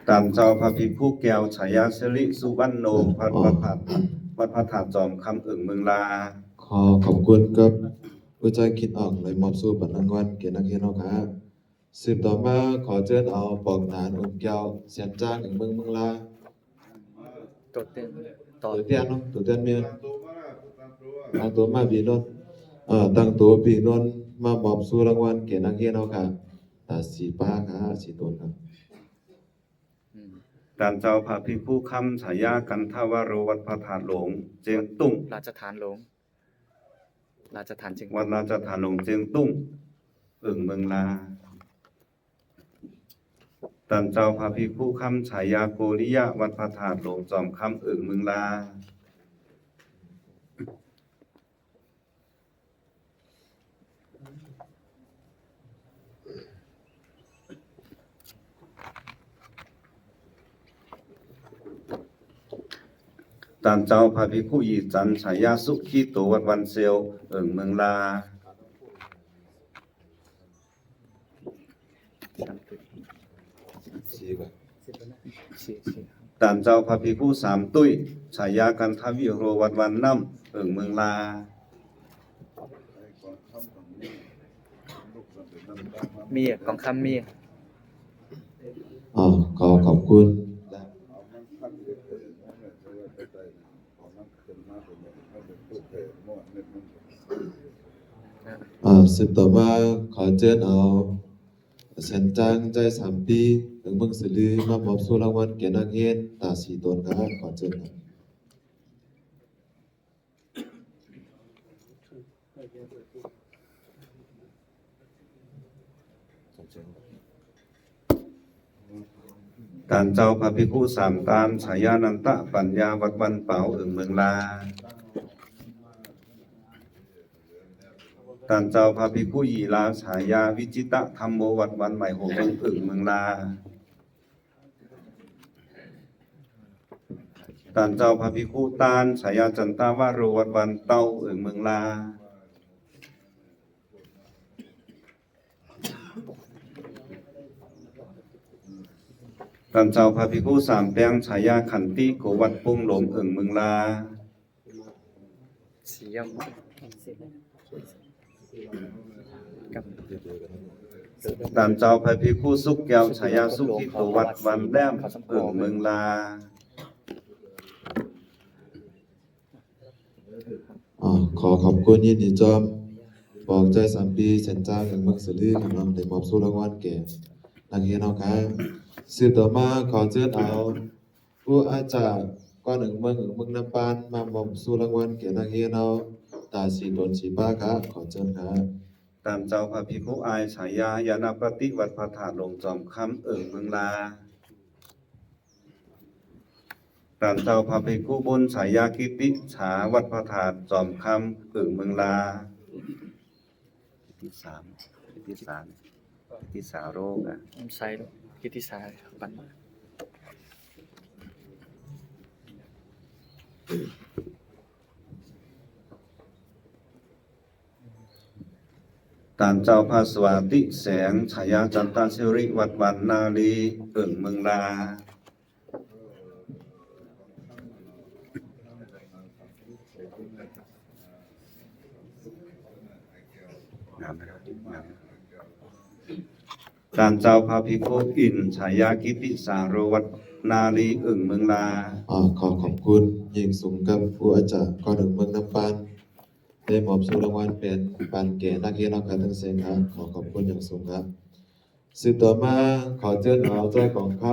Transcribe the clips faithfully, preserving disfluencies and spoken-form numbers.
ตานเจ้าพระภิกขุแก้ว ฉายาสิริสุวรรณโณ วัด อ๋อ วัดพระธาตุ วัดพระธาตุจอมคำ อึ่งเมืองลา ขอขอบคุณครับ ผู้ใจคิดออกเลยมอบสู้ปันรางวัลแก่นักเรียนเราครับ สืบต่อมาขอเชิญเอาปองหนานอุ่นแก้ว เสียนจาง อึ่งเมืองเมืองลา ตัวเตี้ยน ตัวเตี้ยนเนาะ ตัวเตี้ยนเมียน ตั้งตัวมาบีนนท์ เอ่อ ตั้งตัวบีนนท์ มามอบสู้รางวัลแก่นักเรียนเราครับ ตาสีฟ้าครับ สีต้นครับ อืม ตานเจ้าพระภิกขุคำ ฉายากันทวโร วัดพระธาตุหลวงเจียงตุ้ง ราชฐานหลวง ราชฐานเจียงตุ้ง วัดราชฐานหลวงเจียงตุ้ง อึ่งเมืองลา ตานเจ้าพระภิกขุคำ ฉายาโกริยะ วัดพระธาตุหลวงจอมคำ อึ่งเมืองลา ตานเจ้าพระภิกขุหยีจันทร์ ฉายาสุขีโต วัดวันเซล อึ่งเมืองลา ตานเจ้าพระภิกขุสามตุ้ย ฉายากันทวิโร วัดวันน้ำ อึ่งเมืองลา มีอะ กองคำมีอะ อ๋อ ขอขอบคุณ อ่า สืบต่อมาขอเชิญเอา เสียนจาง ใจสามปี อึ่งเมืองสะลือ มามอบสู้รางวัลแก่นักเรียนตาสีตนครับ ขอเชิญครับ ตานเจ้าพระภิกขุสามตาน ฉายานันทปัญญา วัดวันเปา อึ่งเมืองลา ตานเจ้าพระภิกขุหยีลา ฉายาวิจิตะธัมโม วัดวันใหม่หัวเมือง อึ่งเมืองลา ตานเจ้าพระภิกขุตาน ฉายาจันทวโร วัดวันเต้า อึ่งเมืองลา ตานเจ้าพระภิกขุสามแปลง ฉายาขันติโก วัดปุงหลวง อึ่งเมืองลา สีย่อม ตานเจ้าพระภิกขุสุขแก้ว ฉายาสุขีโต วัดวันแหลม อึ่งเมืองลา อ่า ขอขอบคุณยินดีจอม ปองใจสามปี เสียนจาง อึ่งเมืองสะลือ กำลังได้มอบสู้รางวัลแก่นักเรียนเฮาครับ สืบต่อมาขอเชิญเอา ครูอาจารย์ ก้อนอึ่งเมือง อึ่งเมืองน้ำปาน มามอบสู้รางวัลแก่นักเรียนเฮา ตาสีตนสีฟ้าครับ ขอเชิญครับ ตานเจ้าพระภิกขุอาย ฉายาญาณปฏิ วัดพระธาตุหลวงจอมคำ อึ่งเมืองลา ตานเจ้าพระภิกขุบุญ ฉายากิติสา วัดพระธาตุจอมคำ อึ่งเมืองลา กิติสา กิติสา กิติสาโรกอะ ใช่ กิติสา ปัน ตานเจ้าพระสวัสดิแสง ฉายาจันทสิริ วัดวันนาลี อึ่งเมืองลา ตานเจ้าพระภิกขุอินทร์ ฉายากิติสาโร วัดนาลี อึ่งเมืองลา อ่า ขอขอบคุณอย่างสูงครับ ครูอาจารย์ ก้อนอึ่งเมืองน้ำปาน ได้มอบสู้รางวัลเป็นปันแก่นักเรียนเฮาครับตึงเสียงครับ ขอขอบคุณอย่างสูงครับ สืบต่อมาขอเชิญเอาเจ้าของค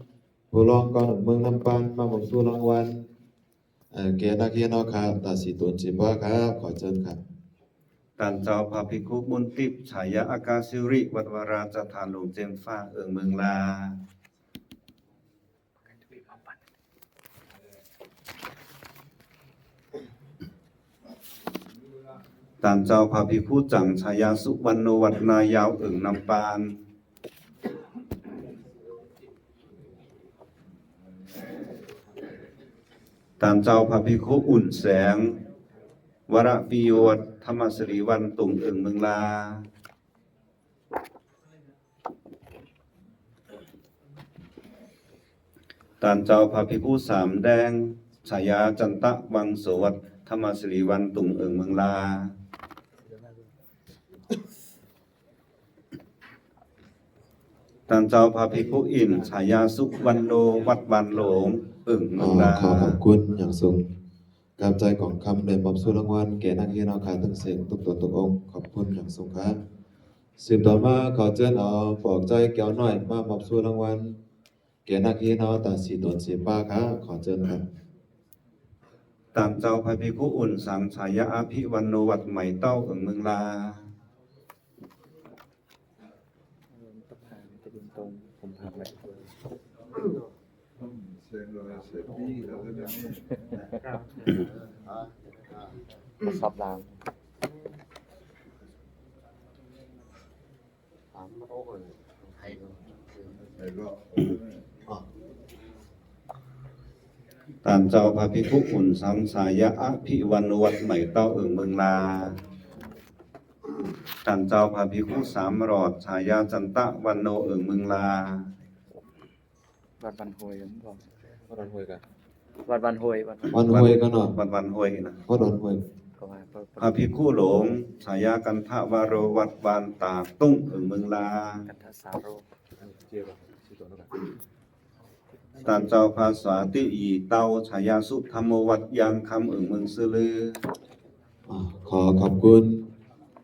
ำ ผู้รองก้อนหนึ่งเมืองน้ำปาน มามอบสู้รางวัล เอ่อ แก่นักเรียนเฮาครับ ตาสีตนสีฟ้าครับ ขอเชิญครับ ตานเจ้าพระภิกขุบุญทิพย์ ฉายาอากาศิริ วัดวราชฐานหลวงเจียงฟ้า อึ่งเมืองลา ตานเจ้าพระภิกขุจัง ฉายาสุวรรณโณ วัดนายาว อึ่งน้ำปาน ตานเจ้าพระภิกขุอุ่นแสง วรปิโย วัดธรรมสิริวันตุง อึ่งเมืองลา ตานเจ้าพระภิกขุสามแดง ฉายาจันตะวังโส วัดธรรมสิริวันตุง เอิงเมืองลา ตานเจ้าพระภิกขุอินทร์ ฉายาสุวรรณโณ วัดวานหลง เอิงเมืองลา ขอขอบคุณอย่างสูง กับใจของคำได้มอบสู้รางวัลแก่นักเรียนเฮาค่ะ ทั้งสิ้นทุกตนทุกองค์ ขอบคุณอย่างสูงครับ สืบต่อมาขอเชิญเอาปอกใจแก้วน้อยมามอบสู้รางวัล แก่นักเรียนเฮาตาสีตนสีฟ้าครับ ขอเชิญครับ ตานเจ้าพระภิกขุอุ่นสัง ฉายาอภิวันโณ วัดใหม่เต้า เอิงเมืองลา ผมพักเลย มาซับล้าง ตานเจ้าพระภิกขุอุ่นสัง ฉายาอภิวันโณ วัดใหม่เต้า เอิงเมืองลา ตานเจ้าพระภิกขุสามหลอด ฉายาจันตะวันโณ เอิงเมืองลา วัดบ้านห้วย วัดบ้านห้วยกะ วัดบ้านห้วย วัดบ้านห้วยกะเนาะ วัดบ้านห้วยนะ วัดบ้านห้วย ก็ว่า พระภิกขุหลง ฉายากันทะวาโร วัดบ้านตาดตุ้ง เอิงเมืองลา กันทะสาโร ตานเจ้าพระสาติหยี่เต้า ฉายาสุธรรมโณ วัดยางคำ เอิงเมืองซื่อลือ อ่า ขอขอบคุณ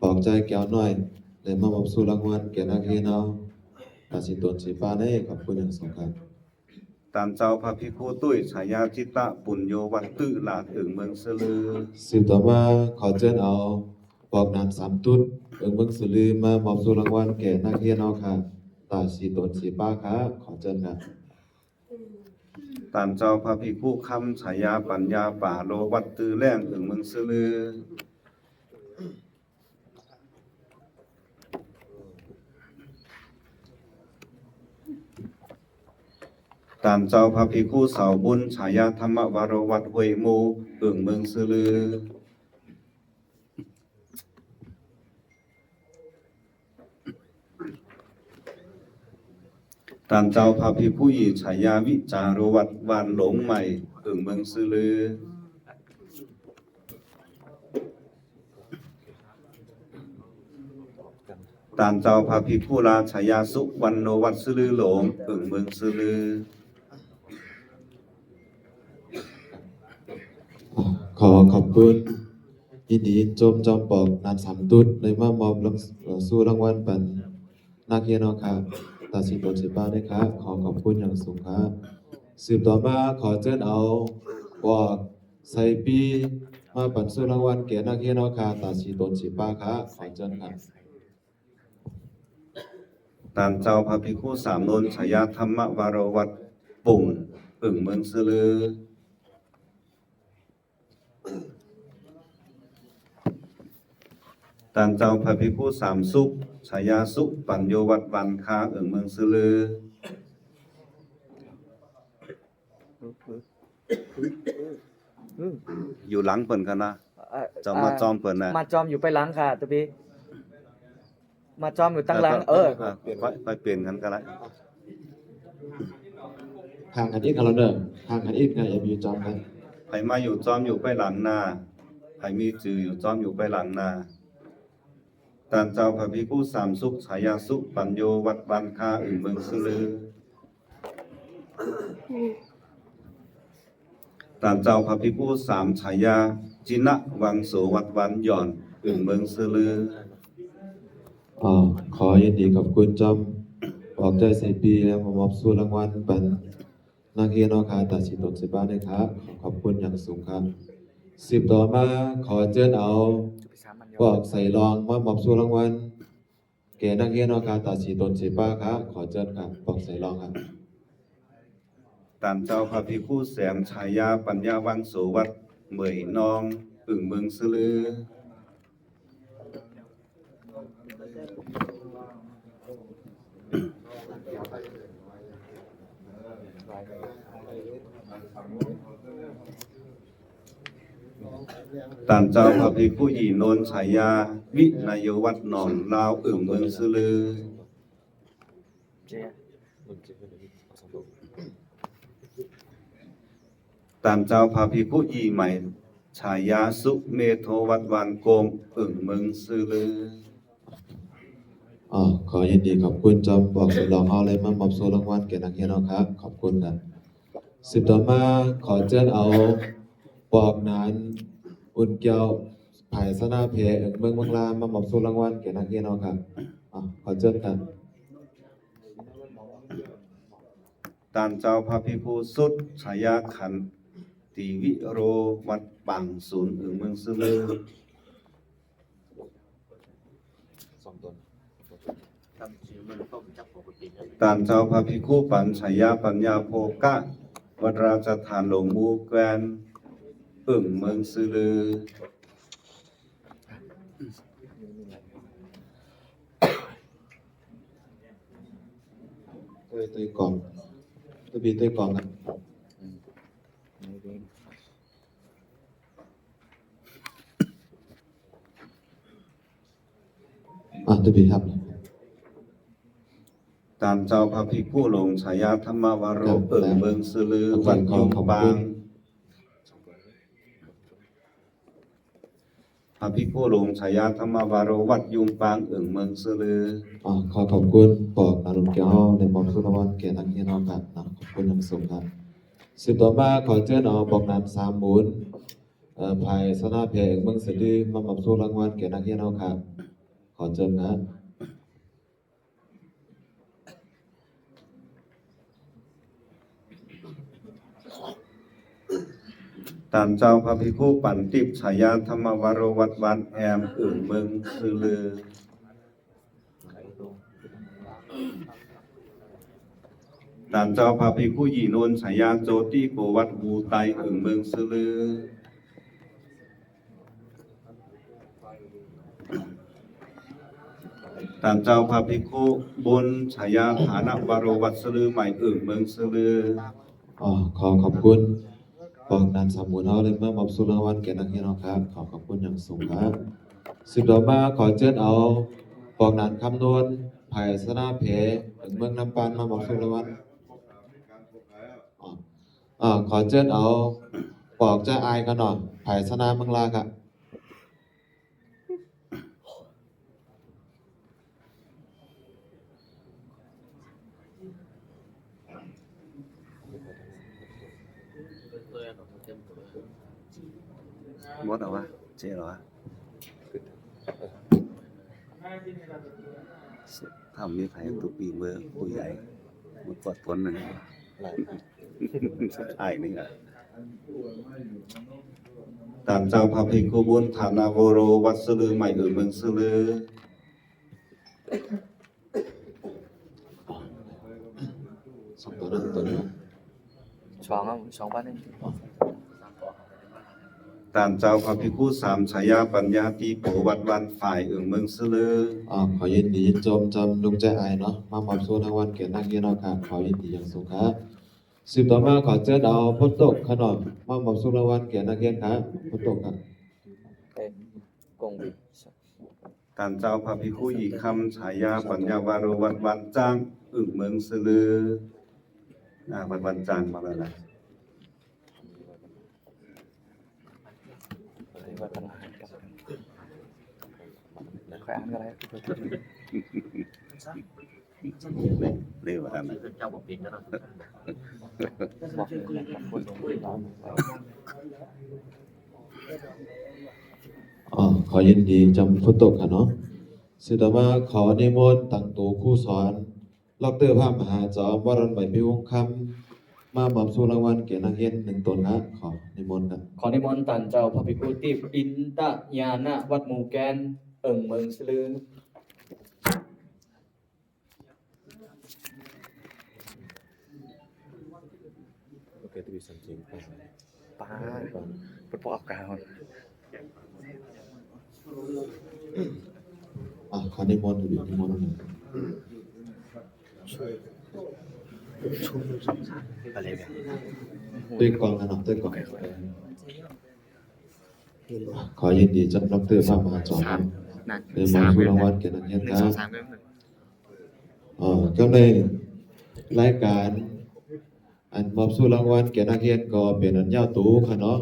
ปอกใจแก้วน้อย ได้มามอบสู้รางวัลแก่นักเรียนเฮาตาสีตนสีฟ้าเน่ ขอบคุณอย่างสูงครับ ตานเจ้าพระภิกขุตุ้ย ฉายาจิตตะปุญโณ วัดตื้อหลาด เอิงเมืองซื่อลือ สืบต่อมาขอเชิญเอาปอกหนานสามตุ๊ด เอิงเมืองซื่อลือ มามอบสู้รางวัลแก่นักเรียนเฮาค่ะ ตาสีตนสีฟ้าค่ะ ขอเชิญครับ ตานเจ้าพระภิกขุคำ ฉายาปัญญาป่าโณ วัดตื้อแล้ง เอิงเมืองซื่อลือ ตานเจ้าพระภิกขุเสาบุญ ฉายาธรรมวาโร วัดห้วยหมู่ เอิงเมืองซื่อลือ ตานเจ้าพระภิกขุหยี่ ฉายาวิจาโณ วัดบ้านหลงใหม่ เอิงเมืองซื่อลือ ตานเจ้าพระภิกขุลา ฉายาสุวรรณโณ วัดซื่อลือหลง เอิงเมืองซื่อลือ ขอขอบคุณ ยินดียินชมจอมปอกหนานสามตุ๊ด ได้มามอบราง เอ่อ สู้รางวัลปันนักเรียนเฮาค่ะ ตาสีตนสีฟ้าด้วยค่ะ ขอขอบคุณอย่างสูงค่ะ สืบต่อมาขอเชิญเอาปอกไซปีมาปันสู้รางวัลแก่นักเรียนเฮาค่ะ ตาสีตนสีฟ้าค่ะ ขอเชิญค่ะ ตานเจ้าพระภิกขุสามนนท์ ฉายาธรรมวาโร วัดปุ่ง เอิงเมืองซื่อลือ ตานเจ้าพระภิกขุสามสุข ฉายาสุปัญโญ วัดบ้านคา เอิงเมืองซื่อลือ อยู่หลังเปิ้นกันนะ เอ่อ เจ้ามาจอมเปิ้นนะ มาจอมอยู่ไปหลังค่ะ ตุ๊ปี มาจอมอยู่ตังหลัง เออ เออ ค่อย ค่อยเปลี่ยนกันก็ได้ ห่างกันอีกคนละเด้อ ห่างกันอีกนะ อย่าไปอยู่จอมกัน ไผมาอยู่จอมอยู่ไปหลังหน้า ไผมีจื่ออยู่จอมอยู่ไปหลังหน้า ตานเจ้าพระภิกขุสามสุข ฉายาสุปัญโญ วัดบ้านคา เอิงเมืองซื่อลือ ตานเจ้าพระภิกขุสาม ฉายาจินะวังโส วัดบ้านหย่อน เอิงเมืองซื่อลือ อ่า ขอยินดีขอบคุณจอมปอกใจไซปี และมามอบสู้รางวัลปัน นักเรียนเฮาค่ะ ตาสีตนสีฟ้าด้วยค่ะ ขอขอบคุณอย่างสูงค่ะ สืบต่อมาขอเชิญเอาปอกใส่รองมามอบสู้รางวัลแก่นักเรียนเฮาค่ะ ตาสีตนสีฟ้าค่ะ ขอเชิญค่ะ ปอกใส่รองค่ะ ตานเจ้าพระภิกขุแสง ฉายาปัญญาวังโส วัดเหมยนอง เอิงเมืองซื่อลือ ตานเจ้าพระภิกขุหยี่นนท์ ฉายาวินัยโย วัดหนองลาว เอิงเมืองซื่อลือ เจ้า เจ้า ตานเจ้าพระภิกขุหญิงใหม่ ฉายาสุเมโธ วัดวานโกม อึ่งเมืองซื่อลือ อ่า ขอยินดีขอบคุณจอมปอกสุดหล่อเฮาเลยมามอบโซ่รางวัลแก่นักเรียนเฮาครับ ขอบคุณครับ สืบต่อมาขอเชิญเอาปอกหนานอุ่นแก้ว ฝ่ายสนาแพ เมืองเมืองลามามอบโซ่รางวัลแก่นักเรียนเฮาครับ อ่า ขอเชิญครับ ตานเจ้าพระภิกขุสุด ฉายาขันติวิโร วัดปางศูนย์ อึ่งเมืองซื่อลือ ตานเจ้าพระภิกขุปัญชยาปัญญาโภคะ วัดราชธานหลวงหมู่แกวน อึ่งเมืองซื่อลือ เอ้ย ตัวกล่อง ตัวบีตัวกล่องนะ อ่ะ ตัวบีครับ ตานเจ้าพระภิกขุหลวง ฉายาธรรมวโร ครับ อึ่งเมืองซื่อลือ โอเค วัดยุงปาง ขอบคุณ พระภิกขุหลวง ฉายาธรรมวโร วัดยุงปาง อึ่งเมืองซื่อลือ อ่า ขอขอบคุณปอกหนานอุ่นแก้วในมอบโซ่รางวัลแก่นักเรียนเฮาครับ นะ ขอบคุณอย่างสูงครับ สืบต่อมาขอเชิญเอาปอกหนานสามหมุน เอ่อ ฝ่ายสนาแพ อึ่งเมืองซื่อลือ มามอบโซ่รางวัลแก่นักเรียนเฮาครับ ขอเชิญครับ ตานเจ้าพระภิกขุปันติบ ฉายาธรรมวโร วัดวานแอม อึ่งเมืองซื่อลือ ตานเจ้าพระภิกขุหญิงนนท์ ฉายาโจติโก วัดฮูไต อึ่งเมืองซื่อลือ ตานเจ้าพระภิกขุบุญ ฉายาฐานวโร วัดซื่อลือใหม่ อึ่งเมืองซื่อลือ อ๋อ ขอขอบคุณปอกหนานสามหมุนเฮาเลยมามอบโซ่รางวัลแก่นักเรียนเฮาครับ ขอขอบคุณอย่างสูงครับ สืบต่อมาขอเชิญเอาปอกหนานคำนวณ ฝ่ายสนาแพ เมืองน้ำปาน มามอบโซ่รางวัล อ๋อ อ่า ขอเชิญเอาปอกเจ้าอายกันหน่อย ฝ่ายสนาเมืองลาครับ หมดแล้ววะ เจ๊เหรอวะ ทำมีไผตุปีเมือผู้ใหญ่ มันกดผลหนึ่ง สุดท้ายนี่อะ ตานเจ้าพระภิกขุบุญ ฐานวโร วัดซื่อลือใหม่ อึ่งเมืองซื่อลือ สองตัวนั้นตัวนี้ สองครับ สองพันนี่ ตานเจ้าพระภิกขุสาม ฉายาปัญญาติโป วัดบ้านฝ่าย อึ่งเมืองซื่อลือ อ่า ขอยินดียินชมจำลุงใจอายเนาะ มามอบโซ่รางวัลแก่นักเรียนเฮาครับ ขอยินดีอย่างสูงครับ สืบต่อมาขอเชิญเอาพ่อตกขนอม มามอบโซ่รางวัลแก่นักเรียนครับ พ่อตกครับ เอ๊ะ กงบี ตานเจ้าพระภิกขุหญิงคำ ฉายาปัญญาวโร วัดบ้านจ้าง อึ่งเมืองซื่อลือ อ่า วัดบ้านจ้างมาแล้วนะ ค่อยอ่านก็ได้ เร็วขนาดนั้น อ๋อ ขอยินดีจำพุทธกค่ะเนาะ สืบต่อมาขอนิมนต์ตั้งโตครูสอน ด็อกเตอร์พระมหาจอม วรนใบพิวงศ์คำ มามอบโซ่รางวัลแก่นักเรียนหนึ่งตนครับ ขอนิมนต์ครับ ขอนิมนต์ตานเจ้าพระภิกขุติบ อินตญาณะ วัดหมู่แกน อึ่งเมืองซื่อลือ โอเค ที่มีสันเสียง ปาด เปิดพวกออกกลาง อ่ะ ขอนิมนต์อยู่ นิมนต์หน่อย อะไรเนี่ย ด้วยกองกันเนาะ ด้วยกอง ขอยินดีจำด็อกเตอร์พระมหาจอม นั่น ได้มอบโซ่รางวัลแก่นักเรียนครับ หนึ่ง สอง สาม ก็ได้ เอ่อ ก็ในรายการ อันมอบสู่รางวัลแก่นักเรียนก็เป็นอันยาวตูขะเนาะ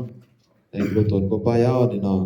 ในครูตนก็ป้ายาวนี่เนาะ